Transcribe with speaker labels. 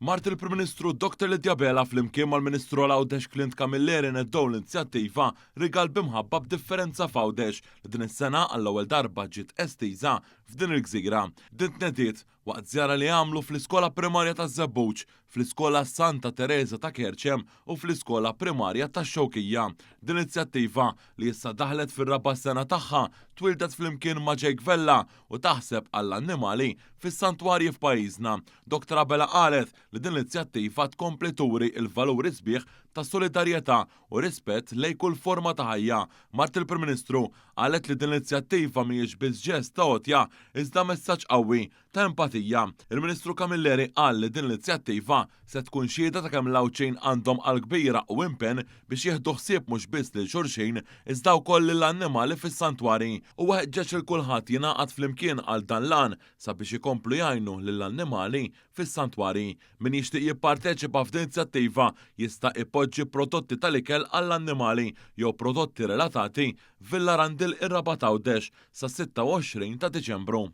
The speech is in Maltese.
Speaker 1: Mart il-Prim Ministru Dr. Lydia Abela flimkien mal-Ministru għal Għawdex Clint Camilleri neddew l-inizjattiva Rigal b'Imħabba b'Differenza f'Għawdex li din is-sena għall-ewwel darba ġiet estiża f'din il-gżira. Din tnediet waqt żjara li għamlu fl-Iskola Primarja taż-Żebbuġ, fl-Iskola Santa Tereża ta' Kerċem u fl-Iskola Primarja tax-Xewkija. Din l-inizjattiva, li issa daħlet fir-raba' sena tagħha, twieldet flimkien ma' Jake Vella u taħseb għall-annimali fis-santwarji f'pajjiżna. Dr Abela qalet li din l-inizjattiva tkompli turi l-valuri sbieħ ta' solidarjetà u rispett lejn kull forma ta' ħajja. Mart il-Prim Ministru qalet li din l-inizjattiva mhijiex biss ġest ta' għotja iżda messaġġ qawwi ta' empatija. Il-Ministru Camilleri qal li din l-inizjattiva se tkun xhieda ta' kemm l-Għawdxin għandhom qalb kbira u impenn biex jieħdu ħsieb mhux biss lil xulxin iżda wkoll lill-annimali fis-santwarji. Huwa ħeġġeġ lil kulħadd jingħaqad flimkien għal dan l-għan sabiex ikomplu jgħinu lill-annimali fis-santwarji. Min jixtieq jipparteċipa f'din inizjattiva jista' ipoġġi prodotti tal-ikel għall-annimali jew prodotti relatati f'Villa Randil ir-Rabat Għawdex sas-26 ta' Diċembru.